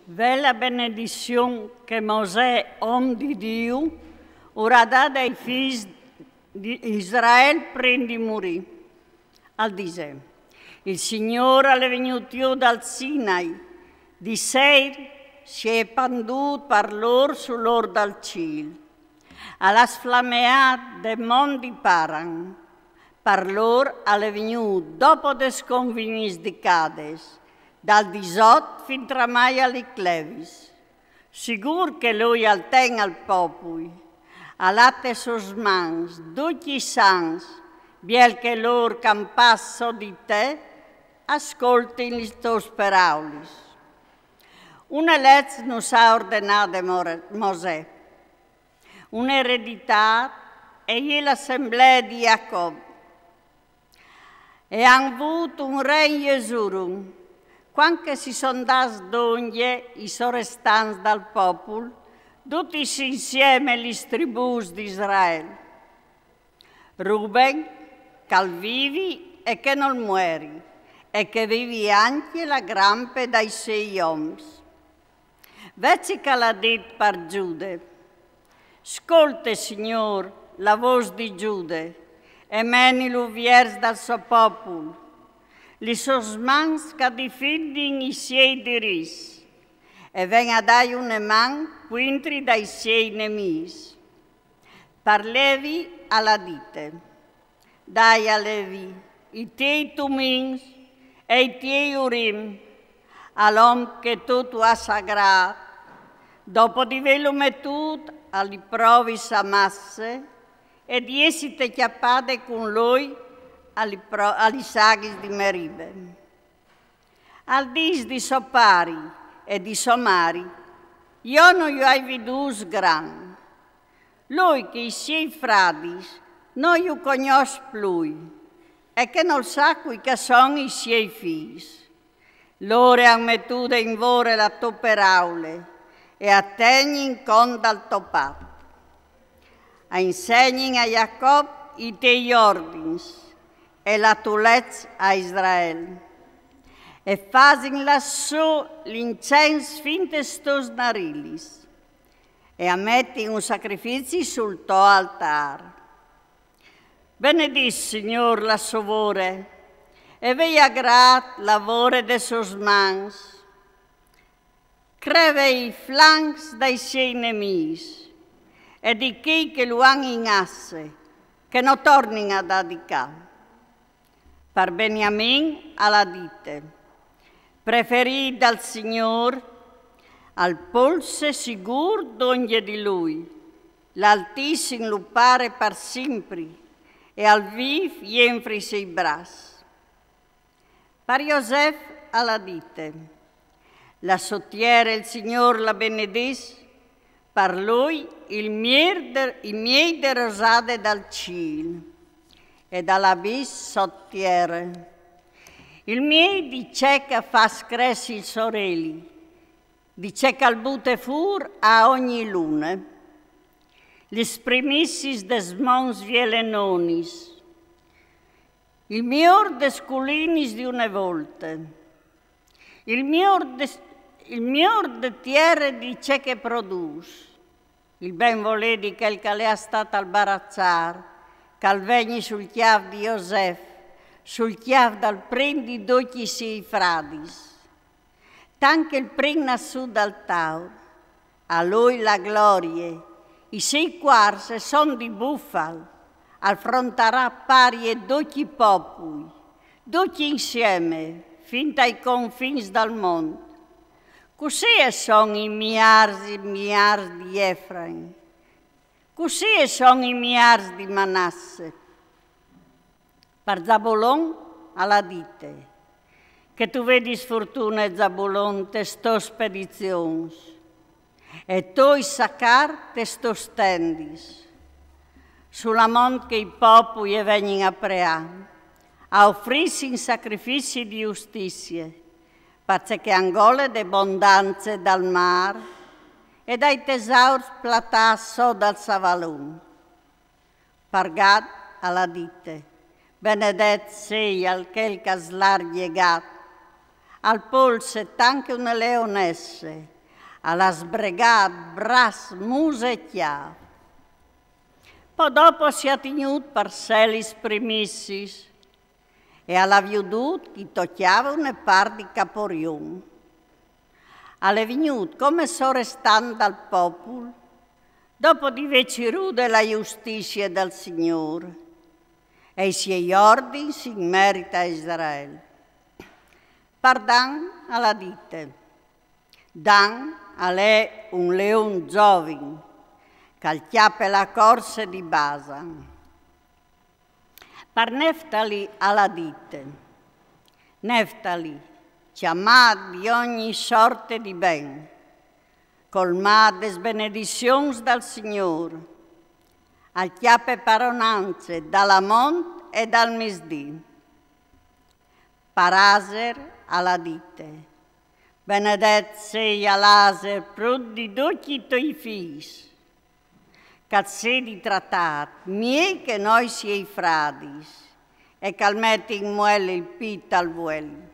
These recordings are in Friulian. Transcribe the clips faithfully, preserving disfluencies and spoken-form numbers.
Ve la benedizion che Mosè, om di Diu, ura dà dai fis di Israel prin di murì. Al dise: Il Signor al è vegnût jù dal Sinai, di seir si è pandût par lôr sul ôr dal cîl. Al à sflameât de mont di Paran. Par lôr al è vignût dopo des convignis di Cades, dal disot fin tramai a li clevis. Sigûr che lui al ten al popui, al à tes sôs mans ducj i sants, biel che lôr campâts sot di te a scoltin lis tôs peraulis. Une leç nus à ordenade More-, Mosè, une ereditât e je la assemblee di Jacop. E àn vût un re in Jesurun, cuant che si son dâts dongje i sorestants dal popul, dutis insiemi lis tribûs di Israel. Ruben, che al vivi e che nol mueri, e che vivi ancje la grampe dai siei oms. Ve ce che al à dit par Jude: Scolte, Signôr, la vôs di Jude, e menilu viers dal so popul, lis sôs mans che a difindin i siei dirits, e ven a dâi une man cuintri dai siei nemîs. Par Levi al à dite: Dai a Levi i tiei tumins e i tiei urim, al om che tu tu âs agrât, dopo di vêlu metût a li provis a masse e di jessi cjapade cun lui a li pro-, a lis aghis di Meribe. Al dîs di so pari e di sô mari: Jo no ju ai vidûts grant. Lui che i siei fradis no ju cognòs plui, e che nol sa cui che a son i siei fîs. Lôr a àn metude in vore la tô peraule e a tegnin cont dal to pat. A insegnin a Jacop i tiei ordins e la tô leç a Israel. E fasin lassù l'incens fin tes tôs narilis e a metin un sacrifici sul to altâr. Benedìs, Signôr, la sô vore, e vei agrât la vore des sôs mans. Creve i flancs dai siei nemîs e di chei che lu àn in asse, che no tornin a dâ di ca. Par Beniamin al à dite: Preferît dal Signôr, al polse sigûr dongje di lui, l'Altissim lu pare par simpri, e al vîf jenfri i siei braçs. Par Josef al à dite: La sô tiere il Signôr la benedìs, par lui il miei de, i miei de rosade dal cîl e dal abìs sot tiere. Il miei di ce che a fâs cressi il soreli, di ce che al bute fûr a ogni lune. Lis primissiis des monts vielenonis. Il miôr des culinis di une volte. Il miôr de, il miôr de tiere di ce che a produs. Il ben volê di chel che al è stât al baraçâr, che al vegni sul cjâf di Josef, sul cjâf dal prin di ducj i siei fradis. Tant che il prin nassût dal taur, a lui la glorie, i siei cuars a son di bufal, al frontarà parie ducj i popui, ducj insiemi, fin tai confins dal mont. Cussì a son i miârs e miârs di Efraim, cussì a son i miârs di Manasse. Par Zabulon al à dite: Che tu vedis fortune, Zabulon, tes tôs spedizions, e tu, Issacàr, tes tôs tendis. Sulamont che i popui a vegnin a preâ, a ofrissin sacrifici di justizie, parcè che a àn gole de bondance dal mâr e dai tesaurs platâts sot dal savalon. Par Gad al à dite: Benedet seie chel che al slargje Gad, Al polse tant che une leonesse, al à sbregât braç, muse e cjâf. Po dopo si à tignût par se lis primissis e al à viodût che i tocjave une part di caporion. Al è vignût come sorestant dal popul, dopo di vê cirût la justizie dal Signôr e i siei ordins in merit a Israel. Par Dan al à dite: Dan al è un leon zovin, che al cjape la corse di Basan. Par Neftali al à dite: Neftali, cjamât di ogni sorte di ben, colmât des benedizions dal Signôr, al cjape paronance dal amont e dal misdì. Par Aser al à dite: Benedet seia l'Aser, prot di ducj i tiei fîs, che al sedi tratât miei che nô siei fradis, e che al meti in muele il pît al vueli.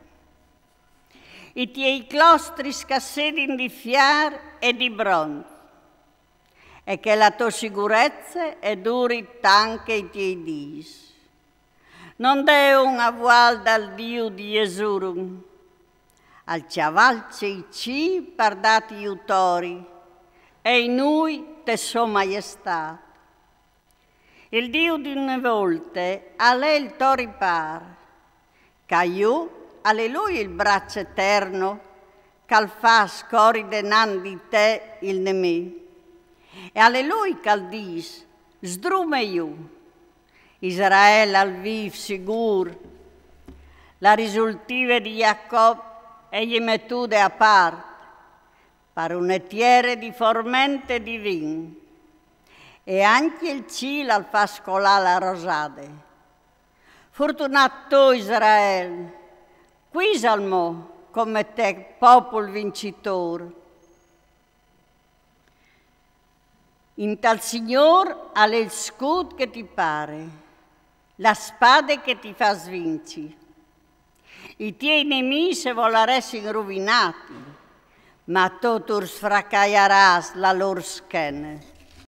I tiei clostris che a sedin di fiar e di bronç, e che la tô sigurece e duri tant che i tiei dîs. No 'nd è un avual dal Diu di Jesurun, al cjavalce i cîl par dâti jutori, e i nûi te sô maiestât. Il Diu di une volte al è il to ripâr, ca jù al è lui il braç eterno, che al fâs cori denant di te il nemì. E al è lui che al dîs: Sdrume jù. Israel al vîf sigûr. La risultive di Jacop e je metude a part, par une tiere di forment e di vin. E ancje il cîl al fâs colâ la rosade. Fortunât tu, Israel, cuisal mo come te popul vincitôr. Intal Signôr al è il scût che ti pare, la spade che ti fâs vinci. I tiei nemîs a volaressin ruvinâti, ma tu ur sfracaiarâs la lôr schene.